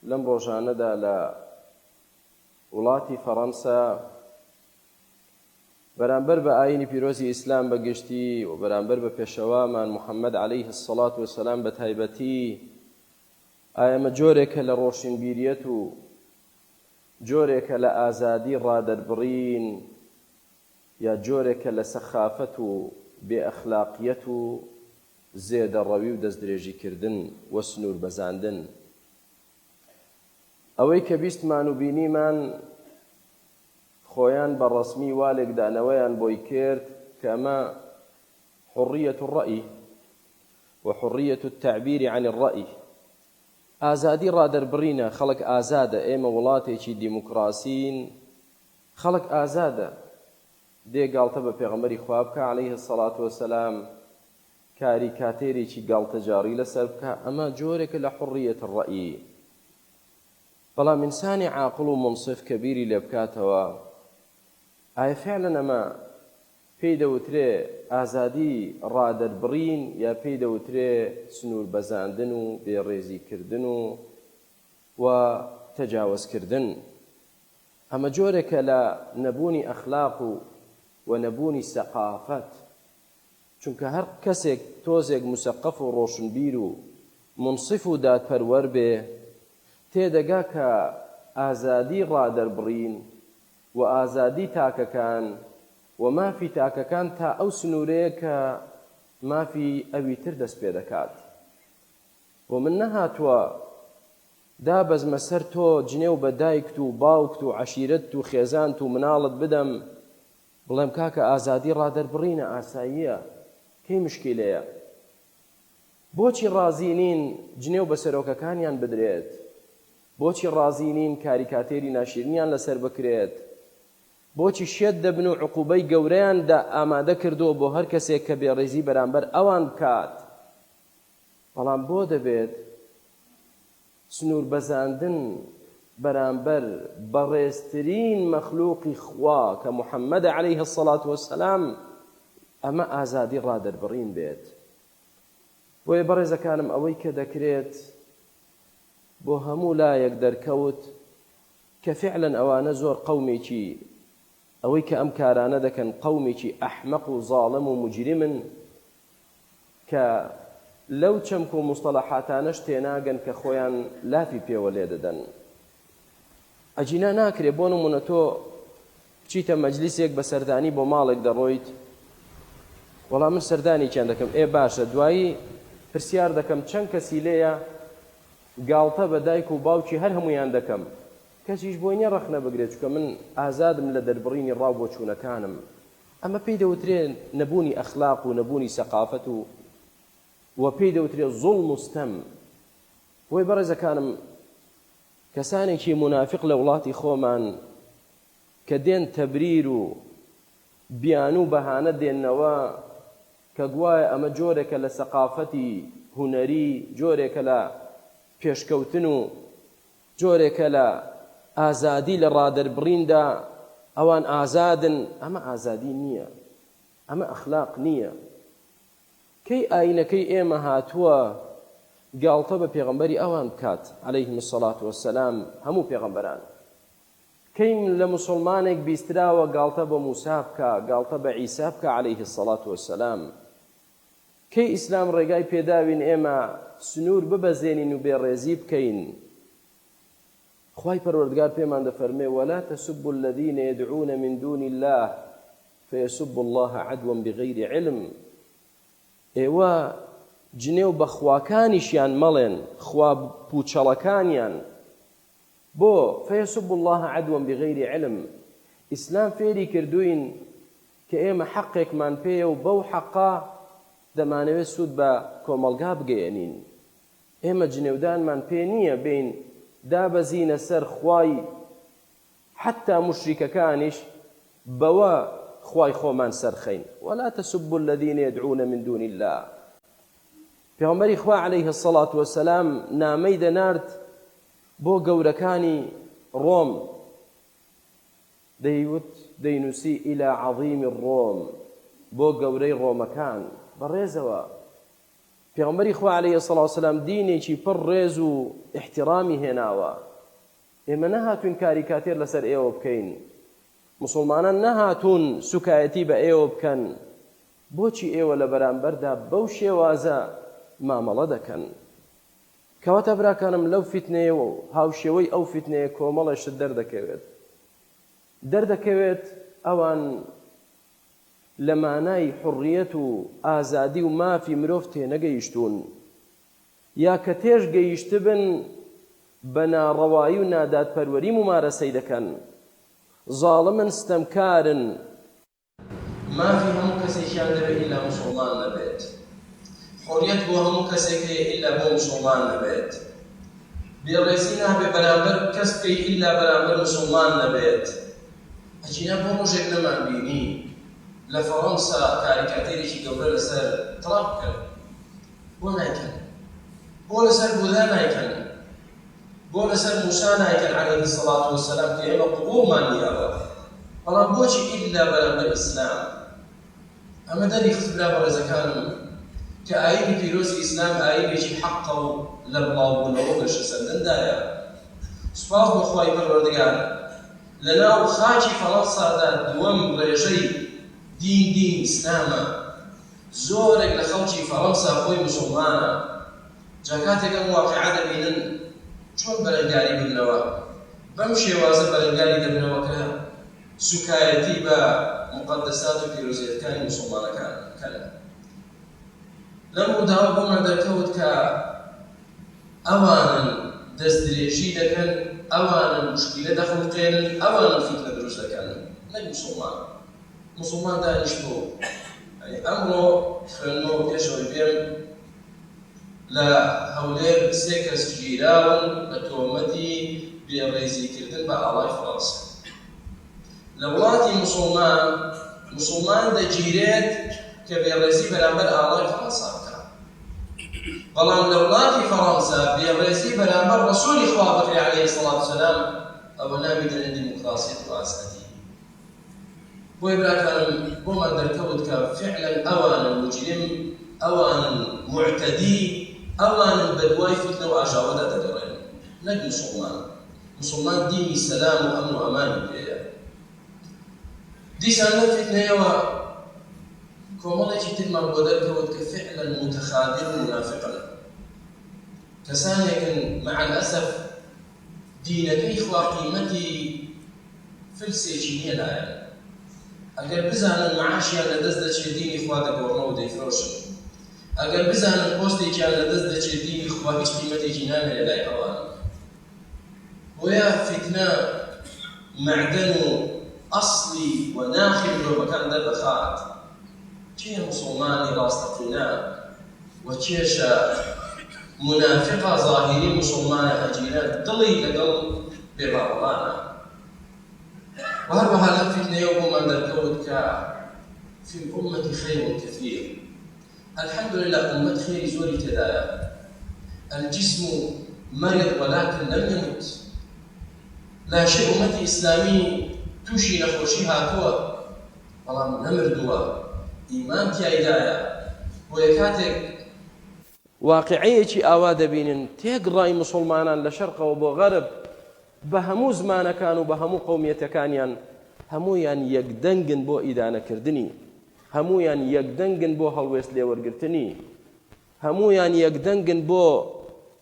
لەم ڕۆژانەدا لە وڵاتی فەڕەنسا بەرامبەر بە ئایینی پیرۆزی ئیسلام بە گشتی و بەرامبەر بە پێشەوامان محەممەد عەلەیه الصڵاة وسلام بە تایبەتی، ئایا ئەمە جۆرێکە لە ڕۆشنبیریەت و جۆرێکە لە ئازادی ڕادەربڕین یا جۆرێکە لە سەخافەت و بێ ئەخلاقیەت و زێدەڕەوی و دەستدرێژیکردن و سنووربەزاندن؟ ئەوەی کە بیستمان و بینیمان خۆیان بە ڕەسمی وا لێکدانەوەیان بۆی کرد کە ئەمە حڕیە الرأی و حڕیە التعبیر عن الرأی ئازادی ڕادەربڕینە، خەڵک ئازادە، ئێمە وڵاتێکی دیموکراسین، خەڵک ئازادە دێ گاڵتە بە پێغەمبەری خوا بکا علیه الصلوة والسلام، کاریکاتێرێکی گاڵتەجاڕی لەسەر بکا، ئەمە جۆرێکە لە حڕیە الرأی. بەڵام ئینسانی عاقڵ و مونسف کە بیری لێ بکاتەوە ئایا فعلەن ئەمە پێی دەوترێ ئازادی ڕادەربڕین یا پێی دەوترێ سنوور بەزاندن و بێڕێزی کردن و و تەجاوەز کردن؟ ئەمە جۆرێکە لە نەبوونی ئەخلاق و و نەبوونی سەقافەت. چونکە هەر کەسێک تۆزێک موسەقەف و ڕۆشنبیر و مونسف و دادپەروەر بێ، تێدەگا کە ئازادی ڕادەربڕین و ئازادی تاکەکان و مافی تاکەکان تا ئەو سنوورەیە کە مافی ئەوی تر دەست پێدەکات. بۆ من نەهاتووە دابەزمە سەر تۆ جنێو بە دایکت و باوکت و عەشیرەتت و خێزانت و مناڵت بدەم، بڵێم کاکە ئازادی ڕادەربڕینە ئاساییە کەی مشکیلەیە؟ بۆچی ڕازی نین جنێو بە سەرۆکەکانیان بدرێت؟ بۆچی ڕازی نین کاریکاتێری ناشیرنیان لەسەر بکرێت؟ بۆچی شێت دەبن و عقوبەی گەورەیان دا ئامادە کردووە بۆ هەر کەسێک کە بێڕێزی بەرامبەر ئەوان بکات؟ بەڵام بۆ دەبێت سنووربەزاندن بەرامبەر بەڕێزترین مەخلوقی خوا کە محمدە علیه الصلوة والسلام ئەمە ئازادی ڕادەربڕین بێت. بۆیە بەڕێزەکانم ئەوەی کە دەکرێت بۆ هەموو لایەک دەرکەوت کە فعلا ئەوانە زۆر قەومێکی ئەوەی کە ئەم کارانە دەکەن قەومێکی ئەحمەق و زاڵم و مجرمن کە لەو چەمک و موستەڵەحاتانەش تێناگەن کە خۆیان لافی پێوە لێدەدەن. ئەگینا ناکرێ بۆ نموونە تۆ بچیتە مەجلیسێک بە سەردانی بۆ ماڵێک دەڕۆیت، وەڵا من سەردانێکیان دەکەم، ئێ باشە دوایی پرسیار دەکەم چەند کەسی لێیە، گاڵتە بە دایک و باوکی هەر هەموویان دەکەم، کەسیش بۆی نییە ڕەخنە بگرێت چونکە من ئازادم لە دەربڕینی ڕا و بۆچوونەکانم. ئەمە پێی دەوترێ نەبوونی ئەخلاق و نەبوونی سەقافەت و و پێی دەوترێ زوڵم و ستەم. بۆیە بەڕێزەکانم کەسانێکی مونافیق لە وڵاتی خۆمان کە دێن تەبریر و بیانوو و بەهانە دێننەوە کە گوایە ئەمە جۆرێکە لە سەقافەتی هونەری، جۆرێکە لە پێشکەوتن و جۆرێکە لە ئازادی لە ڕادەربڕیندا، ئەوان ئازادن، ئەمە ئازادی نییە، ئەمە ئەخلاق نییە. کەی ئاینەکەی ئێمە هاتووە گاڵتە بە پێغەمبەری ئەوان بکات علیهم الصلاة والسلام هەموو پێغەمبەران؟ کەی لە موسڵمانێک بیستراوە گاڵتە بە موسا بکا، گاڵتە بە عیسا بکا علیه الصلاة والسلام؟ کەی ئیسلام ڕێگای پێداوین ئێمە سنوور ببەزێنین و بێڕێزی بکەین؟ خوای پەروەردگار پێمان دەفەرموێ، ولا تسبوا الذین یدعون من دون اللە فیسبوا اللە عدوا بغیر علم، ئێوە جنێو بە خواکانیشیان مەڵێن، خوا پوچەڵەکانیان، بۆ، فیسبوا اللە عدوا بغیر علم، ئیسلام فێری کردووین کە ئێمە حەقێکمان پێیە و بەو حەقە دەمانەوێت سوود بە کۆمەڵگا بگەیەنین. ئێمە جنێودانمان پێ نییە بێین دابەزینە سەر خوای حەتتا موشریکەکانیش بەوە خوای خۆمان سەرخەین، ولا تسبوا الذین یدعون من دون اللە. پێغەمبەری خوا علیه الصلاة والسلام نامەی دەنارد بۆ گەورەکانی ڕۆم، دەیوت، دەینووسی الی عظیم الرۆم، بۆ گەورەی ڕۆمەکان، بە ڕێزەوە. پێغەمبەری خوا علیە الصلوة والسلام دینێکی پڕ ڕێز و ئیحترامی هێناوە. ئێمە نەهاتووین کاریکاتێر لەسەر ئێوە بکەین. موسڵمانان نەهاتوون سوکایەتی بە ئێوە بکەن. بۆچی ئێوە لە بەرامبەردا بەو شێوازە مامەڵە دەکەن؟ کەواتە براکانم لەو فیتنەیە و هاوشێوەی ئەو فیتنەیە کۆمەڵێ شت دەردەکەوێت. دەردەکەوێت ئەوان لە مانای حوڕیەت و ئازادی و مافی مرۆڤ تێنەگەیشتوون یا کە تێش گەیشتبن بە ناڕەوایی و نادادپەروەری مومارەسەی دەکەن. زاڵمن ستەمکارن. مافی هەموو کەسێکیان دەوێت ئیلا موسوڵمان نەبێت. حوڕیەت بۆ هەموو کەسێک هەیە ئیلا بۆ موسوڵمان نەبێت. بێڕێزی نابێ بەرامبەر کەس بکەی ئیلا بەرامبەر موسوڵمان نەبێت. ئەگینا بۆ ڕۆژێک نەمان بینی لە فەڕەنسا کاریکاتێرێکی گەورە لەسەر تڕامپ بکەن؟ بۆ نایکەن؟ بۆ لەسەر بودا نایکەن؟ بۆ لەسەر موسا نایکەن علیه الصلوة والسلام کە ئێمە قبوڵمان نییە ئەوە بەڵام بۆچی ئیلا بەرامبەر ئیسلام؟ ئەمە دەری خست برا بەڕێزەکانم کە ئایینی پیرۆزی ئیسلام ئایینێکی حەقە و لە بڵاوبوونەوە و گەشەسەندندایە. سوپاس بۆ خوای پەروەردگار لەناو خاکی فەڕەنسادا دووەم ڕێژەی دین دینی ئیسلامە. زۆرێک لە خەڵکی فەڕەنسا خۆی موسوڵمانە. جا کاتێک ئەم واقیعە دەبینن چۆن بەرەنگاری ببنەوە؟ بەم شێوازە بەرەنگاری دەبنەوە کە سوکایەتی بە موقەدەسات و پیرۆزیەتکانی موسوڵمانەکان بکەن. لەم ڕووداوە بۆمان دەرکەوت کە ئەوانن دەستدرێژی دەکەن، ئەوانن موشکیلە دەخوڵقێنن، ئەوانن فیتنە دروست دەکەن نەک موسوڵمان. موسوڵمان دانیشتووە و یانی ئەمڕۆ خوێندمەوە پێش ئەوەی بێم لە هەولێر سێ کەس گیراون بە تۆمەتی بێڕێزیکردن بە ئاڵای فەڕەنسا. لە وڵاتی موسڵمان، موسڵمان دەگیرێت کە بێڕێزی بەرامبەر ئاڵای فەڕەنسا بکات. بەڵام لە وڵاتی فەڕەنسا بێڕێزی بەرامبەر ڕەسوولی خوا بکرێ عەلەیهی سەڵات و سەلام، ئەوە ناوی دەنێن دیموکراسیەت و ئازادی. بۆیە براکانم بۆمان دەرکەوت کە فیعلەن ئەوانن موجرم، ئەوانن موعتەدی، ئەوانن بەدوای فیتنە و ئاژاوەدا دەگەڕێن نەک موسوڵمان. موسوڵمان دینی سەلام و ئەمن و ئەمانی پێیە. دیسان لەم فیتنەیەوە کۆمەڵێکی ترمان بۆ دەرکەوت کە فیعلەن موتەخادر و مونافقن. کەسانێکن مع الاسف دینەکەی خوا قیمەتی فلسێکی نیە لایان. ئەگەر بزانن معاشیان لە دەست دەچێ دینی خوا دەگۆڕنەوە و دەیفرۆشن. ئەگەر بزانن پۆستێکیان لە دەست دەچێ دینی خوا هیچ قیمەتێکی نامێنێ لای ئەوان. بۆیە فیتنە مەعدەن و ئەسڵی و ناخی مرۆڤەکان دەردەخات. کێ موسڵمانی ڕاستەقینە و کێشە مونافقە زاهیری موسڵمانە ئەگینا دڵی لەگەڵ بێباوەڕانە. وە هەروەها لەم فیتنەیەوە بۆمان دەرکەوت کە فی الامە خیر کثیر الحمد للە ئوممەت خێری زۆری تێدایە الجسم مرض ولکن لم یمت لاشەی ئوممەتی ئیسلامی تووشی نەخۆشی هاتووە بەڵام نەمردووە ئیمان تیایدایە بۆیە کاتێک واقیعەیەکی ئاوا دەبینن تێکڕای موسوڵمانان لە شەرقەوە بۆ غەرب بە هەموو زمانەکان و بە هەموو قەومیەتەکانیان هەموویان یەکدەنگن بۆ ئیدانەکردنی، هەموویان یەکدەنگن بۆ هەڵوێست لێوەرگرتنی، هەموویان یەکدەنگن بۆ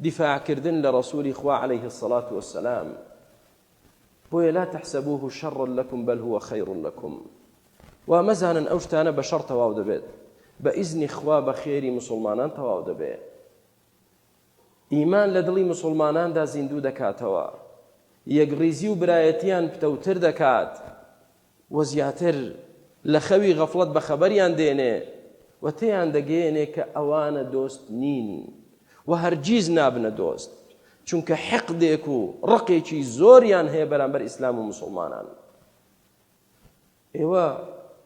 دیفاعکردن لە ڕەسوولی خوا علیه الصلاة والسلام. بۆیە لا تحسبوه شرا لكم بل هو خیر لكم. وا مەزانن ئەو شتانە بە شەڕ تەواو دەبێت، بە ئیزنی خوا بە خێری موسوڵمانان تەواو دەبێ. ئیمان لە دڵی موسوڵماناندا زیندوو دەکاتەوە، یەکڕیزی و برایەتیان پتەوتر دەکات و زیاتر لە خەوی غەفڵەت بەخەبەریان دێنێ و تێیان دەگەیەنێ کە ئەوانە دۆست نین و هەرگیز نابنە دۆست، چونکە حیقدێک و ڕقێکی زۆریان هەیە بەرامبەر ئیسلام و موسوڵمانان. ئێوە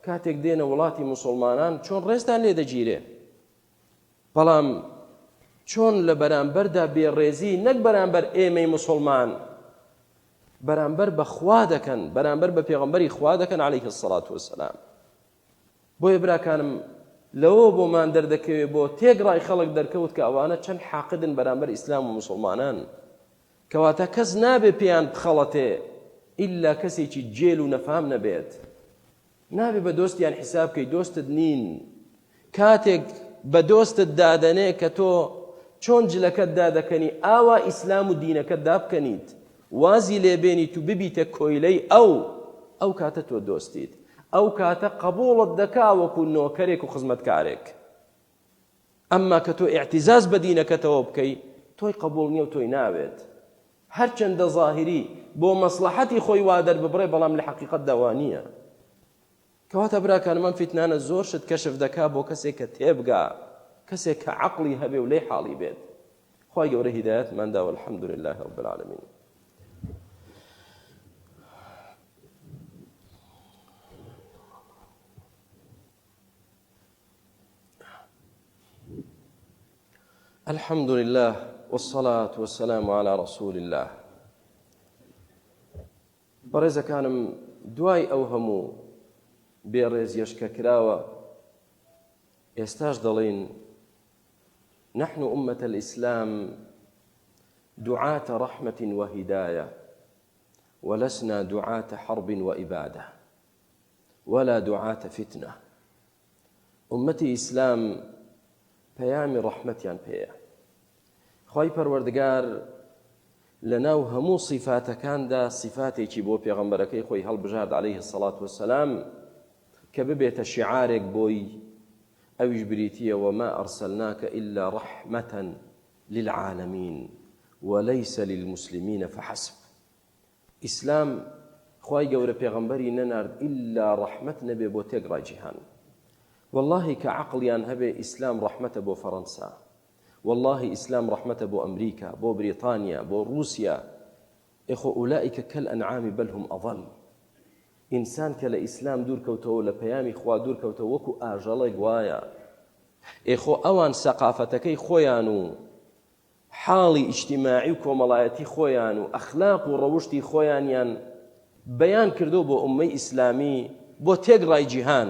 کاتێک دێنە وڵاتی موسوڵمانان چۆن ڕێزتان لێ دەگیرێ؟ بەڵام چۆن لە بەرامبەردا بێڕێزی نەک بەرامبەر ئێمەی موسڵمان بەرامبەر بە خوا دەکەن بەرامبەر بە پێغەمبەری خوا دەکەن عەلەیه الصلاة والسلام بۆیە براکانم. لەوە بۆمان دەردەکەوێ بۆ تێکڕای خەڵک دەرکەوت کە ئەوانە چەند حاقدن بەرامبەر ئیسلام و موسڵمانان. کەواتە کەس نابێ پێیان بخەڵەتێ ئیلا کەسێکی گێل و نەفام نەبێت. نابێ بە دۆستیان حیساب کەی دۆستت نین. کاتێک بە دۆستت دادەنێ کە تۆ چۆن جلەکەت دادەکەنی ئاوا ئیسلام و دینەکەت دابکەنیت وازی لێبێنیت و ببیتە کۆیلەی ئەو ئەو کاتە تۆ دۆستیت ئەو کاتە قبوڵت دەکا وەکو نۆکەرێک و خزمەتکارێک. ئەمما کە تۆ ئیعتیزاز بە دینەکەتەوە بکەی تۆی قبوڵ نیە و تۆی ناوێت. هەرچەندە زاهیری بۆ مەسڵەحەتی خۆی وا دەرببڕێ بەڵام لە حەقیقەتدا وا نیە. کەواتە براکانم ئەم فیتنانە زۆر شت کەشف دەکا بۆ کەسێک کە تێبگا، کەسێک کە عەقڵی هەبێ و لێی حاڵی بێت. خوای گەورە هیدایەتمان دا والحمد لله رب العالمین. الحمد لله والصلاة والسلام على رسول الله بەڕێزەکانم دوای ئەو هەموو بێڕێزیەش کە کراوە ئێستاش دەڵێین نحن أمة الإسلام دعاة رحمة وهداية ولسنا دعاة حرب وإبادة ولا دعاة فتنە ئومەتی ئیسلام پەیامی ڕەحمەتیان پێیە خوای پەروەردگار لەناو هەموو صیفاتەکاندا صیفاتێکی بۆ پێغەمبەرەکەی خۆی هەڵبژارد عەلەیه الصڵاة والسلام کە ببێتە شیعارێک بۆی ئەویش بریتییە وما ئەرسلناک إلا رحمة للعالمین وليس للمسلمین فحسب ئیسلام خوای گەورە پێغەمبەری نەنارد ئیلا ڕەحمەت نەبێ بۆ تێکڕای جیهان وەڵاهی کە عەقڵیان هەبێ ئیسلام ڕەحمەتە بۆ فەڕەنسا وەڵاهی ئیسلام ڕەحمەتە بۆ ئەمریکا بۆ بریتانیا بۆ ڕووسیا ئێخۆ ئولائیکە کەل ئەنعامی بەل هم ئەضل ئینسان کە لە ئیسلام دوور کەوتەوە لە پەیامی خوا دوور کەوتەوە وەکو ئاژەڵێک وایە ئێخۆ ئەوان سەقافەتەکەی خۆیان و حاڵی ئیجتیماعی و کۆمەڵایەتی خۆیان و ئەخلاق و ڕەوشتی خۆیانیان بەیان کردو بۆ ئوممەی ئیسلامی بۆ تێکڕای جیهان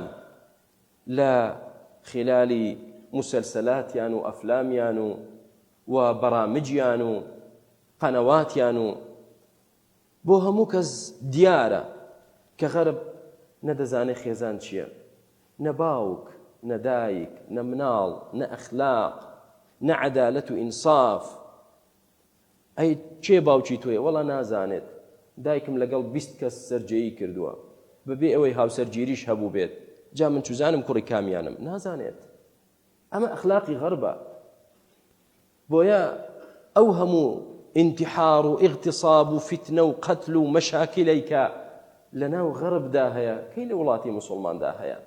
لە خلالی موسەلسەلاتیان و ئەفلامیان و و بەرامجیان و قەنەواتیان و بۆ هەموو کەس دیارە کە غەرب نە دەزانێ خێزان چییە، نە باوک، نە دایک، نە مناڵ، نە ئەخلاق، نە عەدالەت و ئینساف. ئەی کێ باوکی تۆیە؟ وەڵا نازانێت. دایکم لەگەڵ 20 کەس سەرجێیی کردووە، بەبێ ئەوەی هاوسەرگیریش هەبووبێت، جا من چوزانم کوڕی کامیانم؟ نازانێت. ئەمە ئەخلاقی غەربە. بۆیە ئەو هەموو ئینتیحار و ئیغتیساب و فیتنە و قەتل و مەشاکیلەی کە لەناو غەربدا هەیە کەی لە وڵاتی موسڵماندا هەیە؟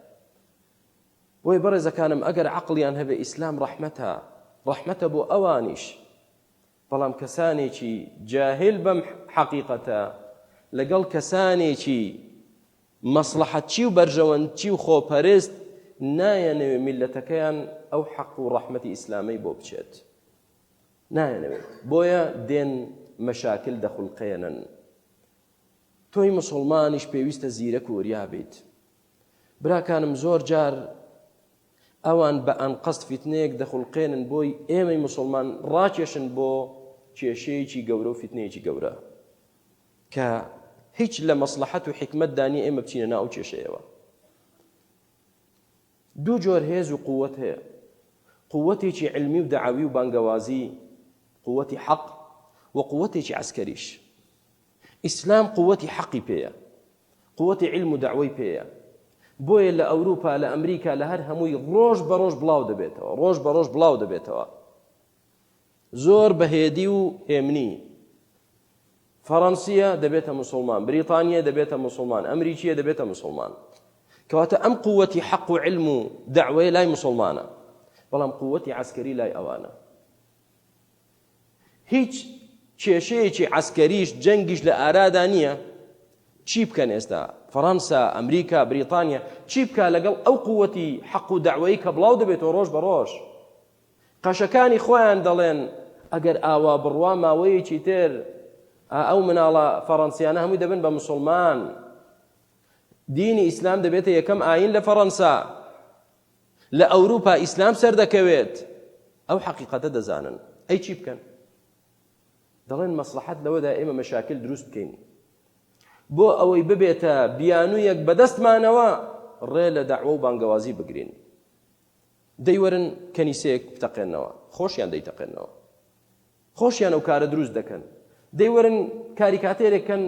بۆیە بەڕێزەکانم ئەگەر عەقڵیان هەبێ ئیسلام ڕەحمەتە، ڕەحمەتە بۆ ئەوانیش، بەڵام کەسانێکی جاهل بەم حەقیقەتە لەگەڵ کەسانێکی مەسڵەحەتچی و بەرژەوەندچی و خۆپەرست نایەنەوێ میللەتەکەیان ئەو حەق و ڕەحمەتی ئیسلامەی بۆ بچێت نایەنەوێت بۆیە دێن مەشاکل دەخولقێنن تۆی مسلمانیش پێویستە زیرەک و وریا بیت براکانم زۆر جار ئەوان بە ئەنقەست فیتنەیەک دەخولقێنن بۆی ئێمەی مسلمان ڕاکێشن بۆ کێشەیەکی گەورە و فیتنەیەکی گەورە کە هیچ لە مەسڵەحەت و حیکمەتدا نیە ئێمە بچینە ناو ئەو کێشەیەوە. دوو جۆر هێز و قووەت هەیە، قووەتێکی عیلمی و دەعەوی و بانگەوازی، قووەتی حەق، و قووەتێکی عەسکەریش. ئیسلام قووەتی حەقی پێیە، قووەتی عیلم و دەعوەی پێیە. بۆیە لە ئەوروپا، لە ئەمریکا، لە هەر هەمووی ڕۆژ بە ڕۆژ بڵاو دەبێتەوە، ڕۆژ بە ڕۆژ بڵاو دەبێتەوە. زۆر بە هێدی و هێمنی. فەڕەنسییە دەبێتە موسڵمان، بریتانییە دەبێتە موسڵمان، ئەمریکییە دەبێتە موسڵمان. کەواتە ئەم قووەتی حەق و عیلم و دەعوەیە لای موسڵمانە، بەڵام قووەتی عەسکەری لای ئەوانە. هیچ کێشەیەکی عەسکەریش جەنگیش لە ئارادا نییە. چی بکەن ئێستا فەڕەنسا، ئەمریکا، بریتانیا چی بکا لەگەڵ ئەو قووەتی حەق و دەعوەی کە بڵاو دەبێتەوە ڕۆژ بە ڕۆژ. قەشەکانی خۆیان دەڵێن ئەگەر ئاوا بڕوا ماوەیەکی تر ئەو مناڵە فەڕەنسیانە هەمووی دەبن بە مسوڵمان، دینی ئیسلام دەبێتە یەکەم ئاین لە فەڕەنسا. لە ئەوروپا ئیسلام سەردەکەوێت. ئەو حەقیقەتە دەزانن. ئەی چی بکەن؟ دەڵێن مەسڵەحەت لەوەدا ئێمە مەشاکل دروست بکەین بۆ ئەوەی ببێتە بیانوویەک بەدەستمانەوە ڕێ لە دەعوە و بانگەوازی بگرین. دەی وەرن کەنیسەیەک بتەقێنەوە، خۆشیان دەیتەقێنەوە. خۆشیان ئەو کارە دروست دەکەن. دەی وەرن کاریکاتێرێک کەن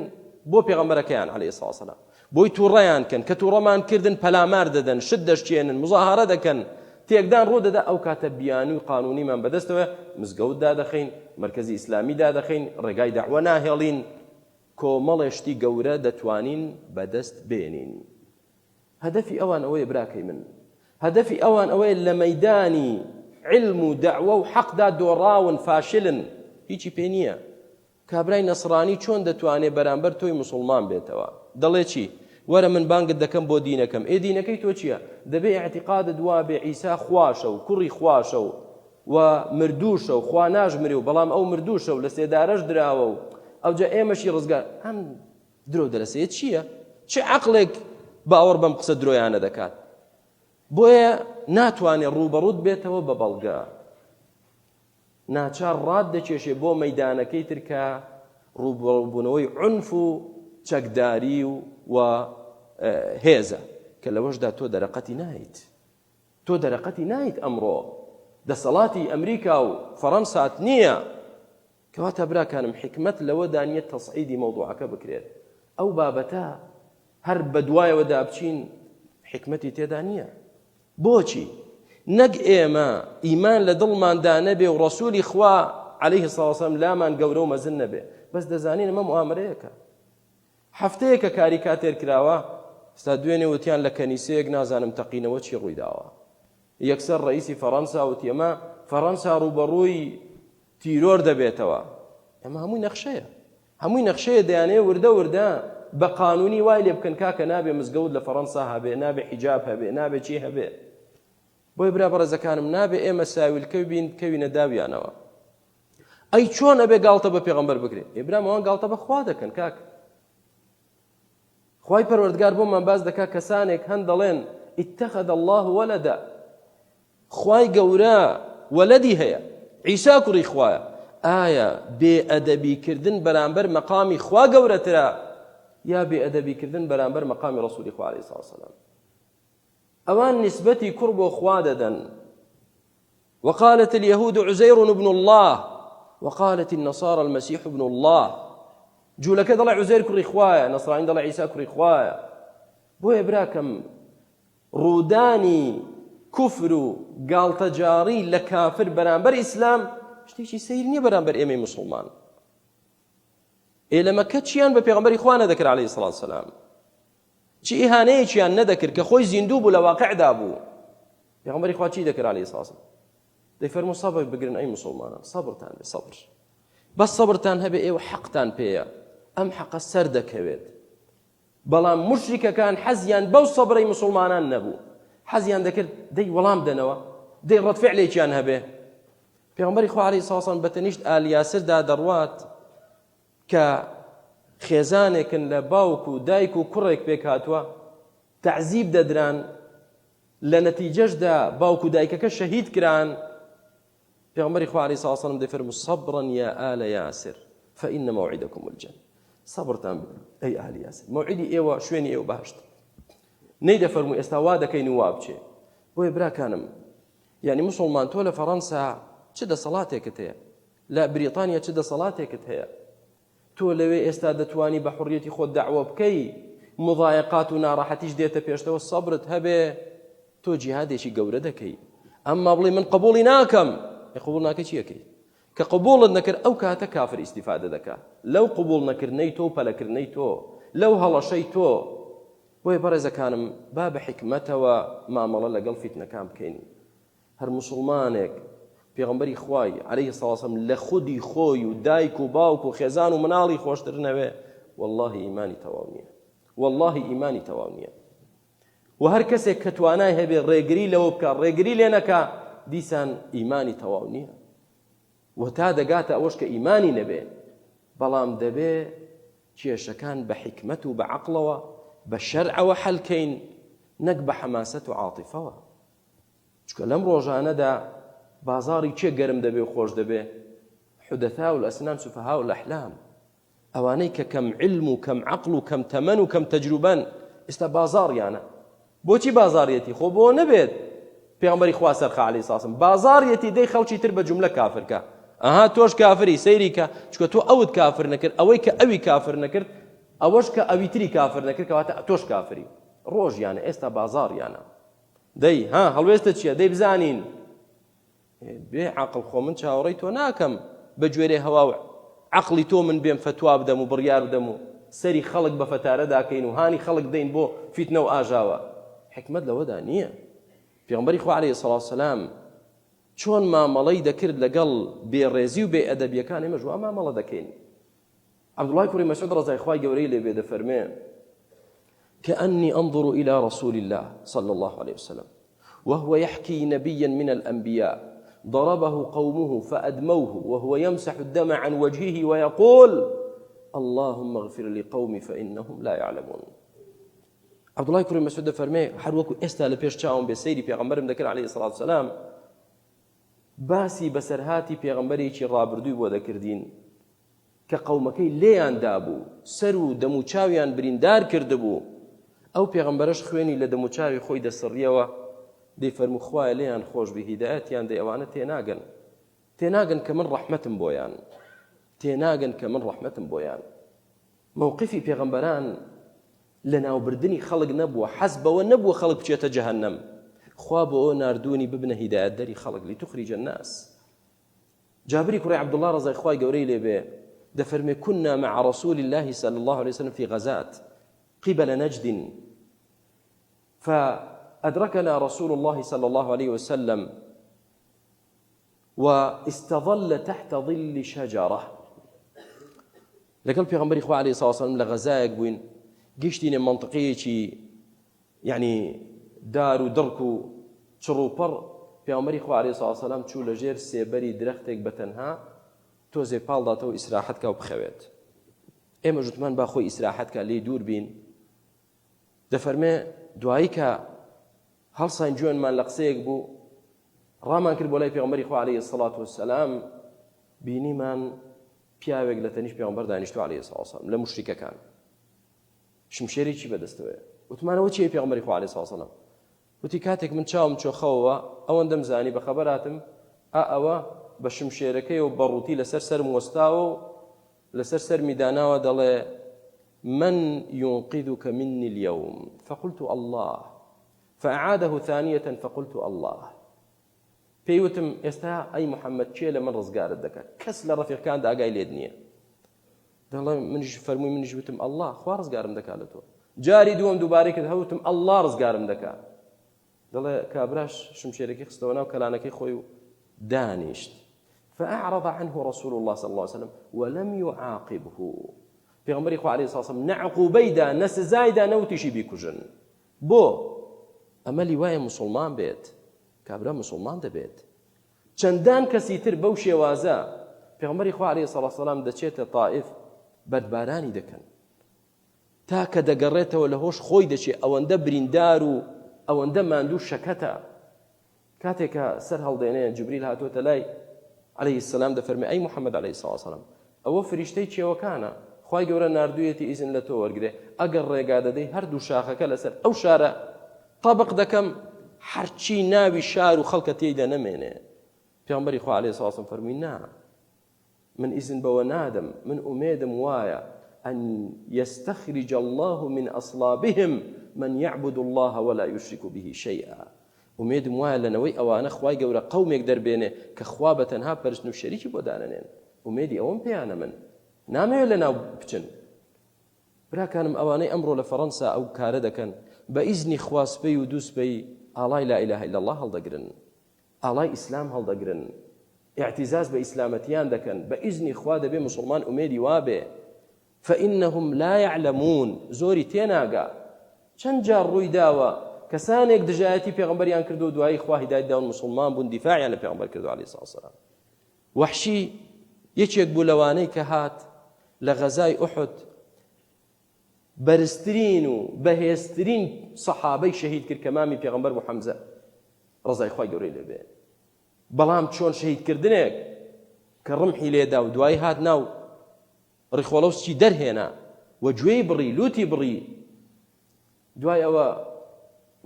بۆ پێغەمبەرەکەیان عەلەیهی سڵاو سەلام. بۆی تووڕەیان کەن، کە تووڕەمان کردن پەلامار دەدەن، شت دەشکێنن، مزاهەرە دەکەن، تێکدان ڕوو دەدا، ئەو کاتە بیانووی قانوونیمان بەدەستەوەیە، مزگەوت دادەخەین، مەرکەزی ئیسلامی دادەخەین، ڕێگای دەعوە ناهێڵین، کۆمەڵێ شتی گەورە دەتوانین بەدەست بێنین. هەدەفی ئەوان ئەوەیە براکەی من هەدەفی ئەوان ئەوەیە لە مەیدانی علم و دەعوە و حەقدا دۆڕاون فاشلن هیچی پێ نییە کابرای نەسرانی چۆن دەتوانێت بەرامبەر تۆی مسلمان بێتەوە دەڵێ چی وەرە من بانگت دەکەم بۆ دینەکەم ئێ دینەکەی تۆ چییە دەبێ اعتقادت وابێ عیسا خواشە و کوڕی خواشە و و مردووشە و خوا ناژمرێ و بەڵام ئەو مردووشە و لە سێدارەش دراوە و ئەوجا ئێمەشی ڕزگار ئەم درۆو دەلەسەیە چییە؟ چ عەقڵێک باوەڕ بەم قسە درۆیانە دەکات؟ بۆیە ناتوانێت ڕووبەڕووت بێتەوە بە بەڵگە. ناچار ڕات دەکێشێ بۆ مەیدانەکەی تر کە ڕووبەڕووبوونەوەی عونف و چەکداری و و هێزە کە لەوەشدا تۆ دەرەقەتی نایت. تۆ دەرەقەتی نایت ئەمڕۆ دەسەڵاتی ئەمریکا و فەڕەنسات نییە. کەواتە براکانم حیکمەت لەوەدا نیە تەسعیدی مەوضوعەکە بکرێت ئەو بابەتە هەر بەدوایەوە دابچین حیکمەتی تێدا نییە بۆچی نەک ئێمە ئیمان لە دڵماندا نەبێ و ڕسوولی خوا عليه ساوسم لامان گەورە و مەزن نەبێ بەس دەزانین ئەمە موامرەیەکە هەفتەیەکە کاریکاتێر کراوە ستا دوێنێ وتیان لە کەنیسەیەک نازانم تەقینەوە چی ڕوویداوە یەکسەر ڕئیسی فەڕەنسا وتی ئەمە فەڕەنسا ڕووبەڕووی تیرۆر دەبێتەوە ئەمە هەمووی نەخشەیە هەمووی نەخشەیە دەیانەیە وردە وردە بە قانونی وای لێ بکەن کاکە نابێ مزگەوت لە فەڕەنسا هەبێ نابێ حیجاب هەبێ نابێ چی هەبێ بۆی برا بەڕێزەکانم نابێ ئێمە ساویلکە بین بکەوینە داویانەوە ئەی چۆن ئەبێ گاڵتە بە پێغەمبەر بکرێ ئێ برام ئەوان گاڵتە بە خوا دەکەن کاک خوای پەروەردگار بۆمان باس دەکا کەسانێک هەن دەڵێن اتخذ الله ولدا خوای گەورە وەلەدی هەیە عیسا کوڕی خوایە ئایا بێ ئەدەبی کردن بەرامبەر مەقامی خوا گەورەترە یا بێ ئەدەبی کردن بەرامبەر مەقامی ڕسولی خوا علیه السلام ئەوان نسبەتی کوڕ بۆ خوا دەدەن وقالت اليهود عزير ابن الله وقالت النصارى المسيح ابن الله جوولەکە دەڵێ عوزێر کوڕی خوایە نەسرانی دەڵێ عیسا کوڕی خوایە بۆیە براکەم ڕوودانی کوفر و گاڵتەجاڕی لە کافر بەرامبەر ئیسلام شتێکی سەیر نییە بەرامبەر ئێمەی مسلمان ئێ لە مەکە چیان بە پێغەمبەری خوا نەدەکرد عەلەیهی سڵات سەلام چ ئیهانەیەکیان نەدەکرد کە خۆی زیندوو بوو لە واقعدا بوو پێغەمبەری خوا چی دەکرد عەلەیهی سڵات دەیفەرموو سەبر بگرن ئەی مسلمانان سەبرتان بێ سەبر بەس سەبرتان هەبێ ئێوە حەقتان پێیە ئەم حەقە سەر دەکەوێت بەڵام موشریکەکان حەزیان بەو سەبرەی موسڵمانان نەبوو، حەزیان دەکرد دەی وەڵام دەنەوە، دەی ڕەد فعلێکیان هەبێ. پێغەمبەری خوا عەلەیهی سڵاو وسلام بە تەنیشت ئال یاسردا دەڕوات کە خێزانێکن لە باوک و دایک و کوڕێک پێک هاتووە، تەعزیب دەدران، لە نەتیجەشدا باوک و دایکەکە شەهید کران. پێغەمبەری خوا علیه الصلاة والسلام دەیفەرموو صبرا یا آل یاسر فإن موعدکم الجنة سەبرتان بگرن ئەی ئالی یاسر مەوعیدی ئێوە شوێنی ئێوە بەهەشت نەیدەفەرموو ئێستا وا دەکەین و وا بچێ بۆیە براکانم یعنی مسلمان تۆ لە فەڕەنسا چ دەسەڵاتێکت هەیە لە بریتانیا چ دەسەڵاتێکت هەیە تۆ لەوێ ئێستا دەتوانی بە حڕیەتی خۆت داوە بکەی مضایقات و ناڕەحەتیش دێتە پێشتەوە سەبرت هەبێ تۆ جیهادێکی گەورە دەکەی ئەمما بڵێ من قبوڵی ناکەم ئێ قبوڵ ناکەی چی ئەکەی کە قبوڵت نەکرد ئەو کاتە کافر ئیستیفادە دەکا لەو قبوڵ نەکردنەی تۆ و پەلەکردنەی تۆ لەو هەڵەشەی تۆ بۆیە بەڕێزەکانم با بە حیکمەتەوە مامەڵە لەگەڵ فیتنەکان بکەین هەر موسڵمانێک پێغەمبەری خوای عەلەیهی سڵاو وسلام لە خودی خۆی و دایک و باوک و خێزان و مناڵی خۆشتر نەوێ واللهی ئیمانی تەواو نییە واللهی ئیمانی تەواو نییە و هەر کەسێک کە توانای هەبێ ڕێگری لەوە بکە ڕێگری لێ نەکا دیسان ئیمانی تەواو نییە و تا دەگاتە ئەوەش کە ئیمانی نەبێ بەڵام دەبێ کێشەکان بە حیکمەت و بە عەقڵەوە بە شەرعەوە حەلکەین نەک بە حەماسەت و عاتیفەوە. چونکە لەم ڕۆژانەدا بازاڕی کێ گەرم دەبێ و خۆش دەبێ؟ حدثاء الاسنان سفهاء الاحلام ئەوانەی کە کەم علم و کەم عەقڵ و کەم تەمەن و کەم تەجروبەن ئێستا بازاڕیانە. بۆچی بازاڕیەتی؟ خۆ بۆ نەبێت پێغەمبەری خوا سەرخا عەلەیهی سڵام بازاڕیەتی دەی خەڵکی تر بە جوملە کافر کە ئەها تۆش کافری سەیری کە چونکە تۆ ئەوت کافر نەکرد ئەوەی کە ئەوی کافر نەکرد ئەوەش کە ئەوی تری کافر نەکرد کەواتە تۆش کافری ڕۆژیانە ئێستا بازاڕیانە دەی ها هەڵوێستە چییە دەی بزانین بێ عەقڵ خۆ من چاوەڕێی تۆ ناکەم بە گوێرەی هەوا و عەقڵی تۆ من بێم فەتوا بدەم و بڕیار بدەم و سەری خەڵک بە فەتارە داکەین و هانی خەڵک دەین بۆ فیتنە و ئاژاوە حکمت لەوەدا نییە پێغەمبەری خوا عەلەیهی سڵاو سەلام چۆن مامەڵەی دەکرد لەگەڵ بێڕێزی و بێ ئەدەبیەکان ئێمەش وا مامەڵە دەکەین عەبدوڵای کوڕی مەسعود ڕەزای خوای گەورەی لێ بێ دەفەرمێ كأني أنظر إلى رسول الله صلى الله عليه وسلم وهو يحكي نبيا من الأنبياء ضربه قومه فأدموه وهو يمسح الدم عن وجهه ويقول اللهم اغفر لقومي فإنهم لا يعلمون عبد الله کوڕی مەسعود دەفەرمێ هەر وەکو ئێستا لە پێش چاوم بێ سەیری پێغەمبەرم دەکرد عەلەیهی سڵات وسەلام باسی بەسەرهاتی پێغەمبەرێکی ڕابردووی بۆ دەکردین کە قەومەکەی لێیان دابوو، سەر و دەموچاویان بریندار کردبوو، ئەو پێغەمبەرەش خوێنی لە دەموچاوی خۆی دەسڕیەوە، دەیفەرموو خوایە لێیان خۆش بی هیدایەتیان دەی ئەوانە تێناگەن، تێناگەن کە من ڕەحمەتم بۆیان، تێناگەن کە من ڕەحمەتم بۆیان. مەوقیفی پێغەمبەران لەناوبردنی خەڵک نەبووە، حەز بەوە نەبووە خەڵک بچێتە جەهەنەم، خوا بۆ ئەوە ناردوونی ببنە هیدایەتدەری خەڵک، لتخرج الناس. جابری کوڕی عبداللە ڕەزای خوای گەورەی لێ بێ دەفەرمێ كنا مع رسول الله صلى الله عليه وسلم في غزاة قبل نجد فأدركنا رسول الله صلى الله عليه وسلم واستظل تحت ظل شجرة لەگەڵ پێغەمبەری خوا عەلەیهی سڵاو وسلام لە غەزایەک بووین گەیشتینە مەنتقەیەکی یەعنی دار و دڕک و چڕ و پڕ، پێغەمبەری خوا علیە سڵاو سەلام چوو لە ژێر سێبەری درەختێک بە تەنها تۆزێ پاڵ داتەوە ئیسراحەت کا و بخەوێت. ئێمەش وتمان با خۆی ئیسراحەت کا لێی دوور بین. دەفەرمێ دوایی کە هەڵساین جوێنمان لە قسەیەک بوو ڕامان کرد بۆ لای پێغەمبەری خوا علیە سڵات وسلام بینیمان پیاوێک لە تەنیشت پێغەمبەر دانیشتووە علیە سڵاو سەلام لە موشریکەکان. شمشێرێکی بەدەستەوەیە وتمان ئەوە چییە پێغەمبەری خوا عەلەیهی سڵاو سەلام وتی کاتێک من چاوم چۆ خەوەوە ئەوەندەم زانی بە خەبەر هاتم ئا ئەوە بە شمشێرەکەی و بە ڕووتی لەسەر سەرم وەستاوە و لەسەر سەرمی داناوە دەڵێ من ينقذك مني اليوم فقلت الله فأعاده ثانية فقلت الله پێی وتم ئێستا ئەی محەممەد کێ لە من ڕزگارت دەکات کەس لە ڕەفیقەکاندا ئاگای لێت نییە دەڵێ منیش فەرمووی منیش وتم ئەڵڵا خوا ڕزگارم دەکات لە تۆ جاری دووەم دووبارەی کرد هەوتم ئەڵڵا ڕزگارم دەکات دەڵێ کابراش شمشێرەکەی خستەوە ناو کەلانەکەی خۆی و دانیشت فأعرض عنه رسول الله صلى الله عليه وسلم ولم يعاقبه پێغەمبەری خوا علیه الصلاة والسلام نە عقوبەی دا نە سزای دا نە وتیشی بیکوژن بۆ ئەمە لیوایە مسلمان بێت کابرا مسلمان دەبێت چەندان کەسی تر بەو شێوازە، پێغەمبەری خوا علیە سڵات سلام دەچێتە تائیف بەردبارانی دەکەن تا کە دەگەڕێتەوە لە هۆش خۆی دەچێت ئەوەندە بریندار و ئەوەندە ماندوو شەکەتە کاتێک کە سەر هەڵدێنێ جبریل هاتووەتە لای علیه السلام دەفەرمێ ئەی محەممەد علیه الصلاة والسلام ئەوە فریشتەی کێوەکانە خوای گەورە ناردوویەتی ئیزن لە تۆ وەرگرێ ئەگەر ڕێگا دەدەی هەردوو شاخەکە لەسەر ئەو شارە تەبق دەکەم هەرچی ناوی شار و خەڵکە تێیدا نەمێنێ پێغەمبەری خوا عەلەیهی سڵاو وسلام فەرمووی نا من ئیزن بەوە نادەم من ئومێدم وایە أن يستخرج الله من أصلابهم من يعبد الله ولا يشرك به شيئا ئومێدم وایە لە نەوەی ئەوانە خوای گەورە قەومێک دەربێنێ کە خوا بە تەنها پەرستن و شەریکی بۆ دانەنێن ئومێدی ئەوەم پێیانە من نامەوێت لە ناو بچن براکانم ئەوانەی ئەمڕۆ لە فەڕەنسا ئەو کارە دەکەن بە ئیزنی خوا سبەی و دووسبەی ئاڵای لا اله الا اللە هەڵدەگرن ئاڵای ئیسلام هەڵدەگرن ئیعتیزاز بە ئیسلامەتیان دەکەن بە ئیزنی خوا دەبێ موسڵمان ئومێدی وابێ فإنهم لا يعلمون زۆری تێناگا چەند جار ڕووی داوە کەسانێک دژایەتی پێغەمبەریان کردو دوایی خوا هیدایەت داون موسڵمان بوون دیفاعیان لە پێغەمبەر کردو عەلەیهی سڵاو سەلام وەحشی یەکێک بوو لەوانەی کە هات لە غەزای ئوحد بەرزترین و بەهێزترین سەحابەی شەهید کرد کە مامی پێغەمبەر بوو حەمزە. ڕەزای خوای گەورەی لێ بێ. بەڵام چۆن شەهیدکردنێک کە ڕمحی لێدا و دوایی هات ناو ڕیخۆڵە و سکی دەرهێنا و گوێی بڕی، لوتی بڕی، دوای ئەوە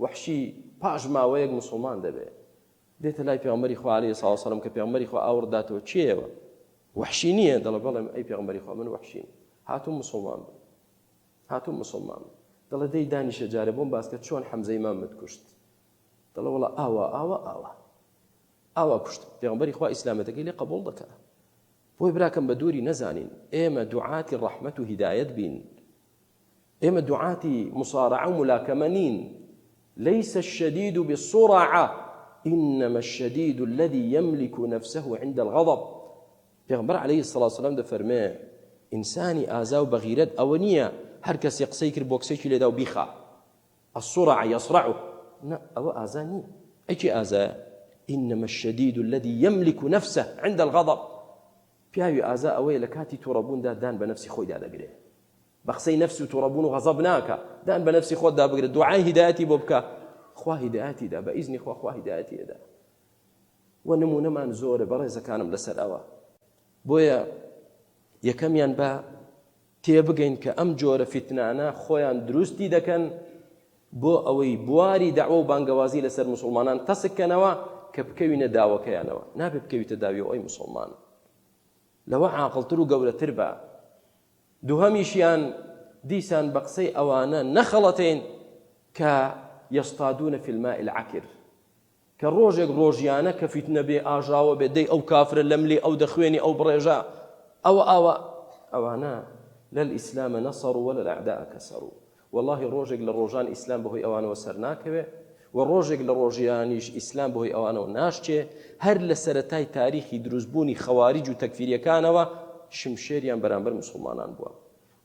وەحشی پاش ماوەیەک موسڵمان دەبێ. دێتە لای پێغەمبەری خوا عەلەیهی سڵاو وسەلام کە پێغەمبەری خوا ئاوڕ داتەوە کێیەوە وەحشی نییە؟ دەڵێ بەڵێ ئەی پێغەمبەری خوا من وەحشیم، هاتووم موسڵمان بم، هاتووم موسڵمان بم. دەڵێ دەی دانیشە جارێ بۆم باس کە چۆن حەمزەی مامت کوشت. دەڵێ وەڵا ئاوا ئاوا ئاوا ئاوا کوشتم. پێغەمبەری خوا ئیسلامەتەکەی لێ قبوڵ دەکا. بۆی براکەم بە دووری نەزانین ئێمە دوعاتی ڕەحمەت و هیدایەت بین، ئێمە دوعاتی مصارعە و ملاکەمە نین. ليس الشديد بالصرعة إنما الشديد الذي يملك نفسه عند الغضب. پێغەمبەر علیه الصلاة والسلام دەفەرمێ ئینسانی ئازا و بەغیرەت ئەوە نییە هەر کەسێ قسەی کرد بۆکسێکی لێدا و بیخا، الصرع يصرعه، نا ئەوە ئازا نییە. ئەی کێ ئازایە؟ إنما الشديد الذي يملك نفسه عند الغضب. پیاوی ئازا ئەوەیە لە کاتی توڕەبووندا دان بە نەفسی خۆیدا دەگرێ، بە قسەی نەفس و توڕەبوون و غەزەب ناکا. دان بە نەفسی خۆتدا بگرە، دوعای هیدایەتی بۆ بکە، خوا هیدایەتی دا، بە ئیزنی خوا خوا هیدایەتی ئەدا. و نمونەمان زۆرە بەڕێزەکانم لەسەر ئەوە. بۆیە یەکەمیان بە تێبگەین کە ئەم جۆرە فیتنانە خۆیان دروستی دەکەن بۆ ئەوەی بواری دەعوە و بانگەوازی لەسەر موسڵمانان تەسک کەنەوە کە بکەوینە داوەکەیانەوە. نابێ بکەویتە داویەوە ئەی موسڵمان، لەوە عاقڵتر و گەورەتر بە. دووهەمیشیان دیسان بە قسەی ئەوانە نەخەڵەتێین کە یصطادون فی الماء العکر، کە ڕۆژێک ڕۆژیانە کە فیتنە بێ ئاژاوە بێ دەی ئەو کافرە لەملی ئەو دەخوێنی ئەو بڕێژە ئەوە ئاوە ئەوانە لا الإسلام نصروا ولا الأعداء كسروا. وەڵاهی ڕۆژێک لە ڕۆژان ئیسلام بەهۆی ئەوانەوە سەرناکەوێ و ڕۆژێک لە ڕۆژیانیش ئیسلام بەهۆی ئەوانەوە ناشکێ. هەر لە سەرەتای تاریخی دروستبوونی خەواریج و تەکفیریەکانەوە شمشێریان بەرامبەر موسڵمانان بووە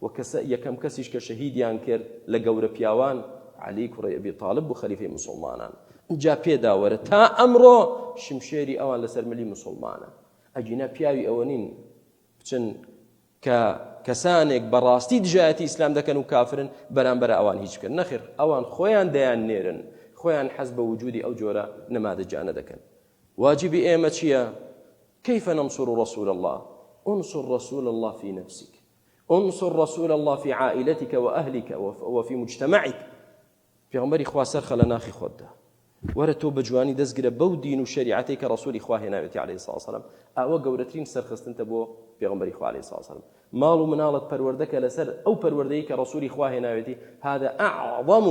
و کەسە یەکەم کەسیش کە شەهیدیان کرد لە گەورە پیاوان عەلی کوڕی ئەبی تاڵب بوو خەلیفەی موسڵمانان. ئینجا پێدا وەرە تا ئەمڕۆ شمشێری ئەوان لەسەر ملی موسڵمانە. ئەگینا پیاوی ئەوە نین بچن کە کەسانێک بە ڕاستی دژایەتی ئیسلام دەکەن و کافرن بەرامبەرە ئەوان هیچ بکەن. نەخێر ئەوان خۆیان دەیان نێرن، خۆیان حەز بە وجودی ئەو جۆرە نەمادجانە دەکەن. واجبی ئێمە چییە؟ كيف ننصر رسول الله؟ انصر رسول الله في نفسك، انصر رسول الله في عائلتك وأهلك وفي مجتمعك. پێغەمبەری خوا سەرخە لە ناخی خۆتدا. وەرە تۆ بە جوانی دەستگرە بەو دین و شەریعەتەی کە ڕەسولی خوا هێناوێتی عەلەیهی سڵاو وسەلام. ئەوە گەورەترین سەرخستنتە بۆ پێغەمبەری خوا عەلەیهی سڵاو وسەلام. ماڵ و مناڵت پەروەردە کە لەسەر ئەو پەروەردەی کە ڕەسولی خوا هێناوێتی، هذا اعظم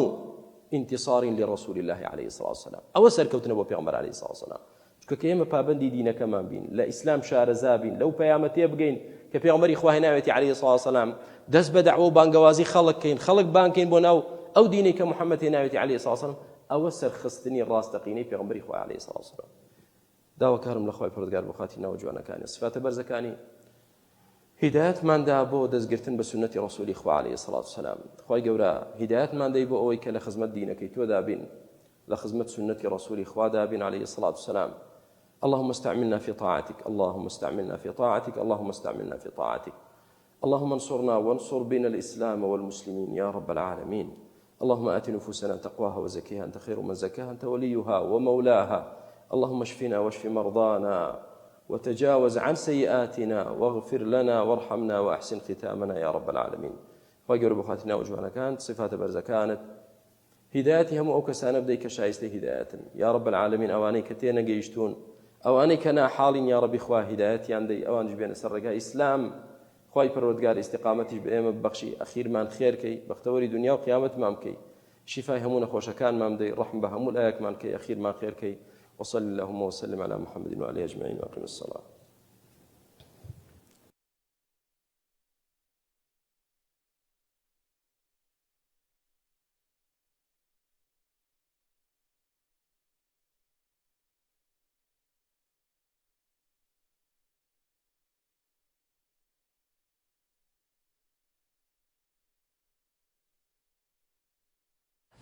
انتصار لرسول الله علیه الصلاة والسلام. ئەوە سەرکەوتنە بۆ پێغەمبەر عەلەیهی سڵاو وسەلام. چونکە کە ئێمە پابەندی دینەکەمان بین، لە ئیسلام شارەزا بین، لەو پەیامە تێبگەین کە پێغەمبەری خوا هێناوێتی عەلەیهی سڵاو وسەلام، دەست بە دەعوە و بانگەوازی خەڵک کەین، خەڵک بانگ کەین بۆ ناو ئەو دینەی کە محەممەد هێناوێتی عەلەیهی سڵاو وسەلام، ئەوە سەرخستنی ڕاستەقینەی پێغەمبەری خوایە عەلەیهی سڵاو وسەلام. داواکارم لە خوای پەروەردگار بۆ خاتری ناوە جوانەکانی و سیفاتە بەرزەکانی هیدایەتمان دا بۆ دەستگرتن بە سوننەتی ڕەسولی خوا عەلەیهی سڵاو وسەلام. خوای گەورە هیدایەتمان دەی بۆ ئەوەی کە لە خزمەت دینەکەی تۆدا بین، لە خزمەت سوننەتی ڕەسولی خوادا بین علیه الصلاة والسلام. اللهم استعملنا في طاعتك، اللهم استعملنا في طاعتك، اللهم استعملنا في طاعتك. اللهم انصرنا وانصر بنا الإسلام والمسلمين يا رب العالمين. اللهم آت نفوسنا تقواها وزكيها أنت خير من زكاها أنت وليها ومولاها. اللهم اشفنا واشف مرضانا وتجاوز عن سيئاتنا واغفر لنا وارحمنا وأحسن ختامنا يا رب العالمين. خوای گەورە بۆ خاتری ناوە جوانەکانت صفاتە بەرزەکانت هیدایەتی هەموو ئەو کەسانە بدەی کە شایستەی هیدایەتن یا رب العالمین، ئەوانەی کە تێنەگەیشتوون، ئەوانەی کە ناحاڵین، یاڕەبی خوا هیدایەتیان دەی ئەوانیش بێنە سەر ڕێگای ئیسلام. خوای پەروەردگار ئیستیقامەتیش بە ئێمە ببەخشی، ئەخیرمان خێر کەی، بەختەوەری دونیا و قیامەتمان بکەی، شیفای هەموو نەخۆشەکانمان بدەی، ڕەحم بە هەموو لایەکمان کەی، ئەخیرمان خێر کەی. وصل اللهم وسلم على محمد وآله أجمعين وأقم الصلاة.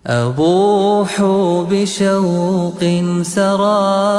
أبوح بشوق سرى.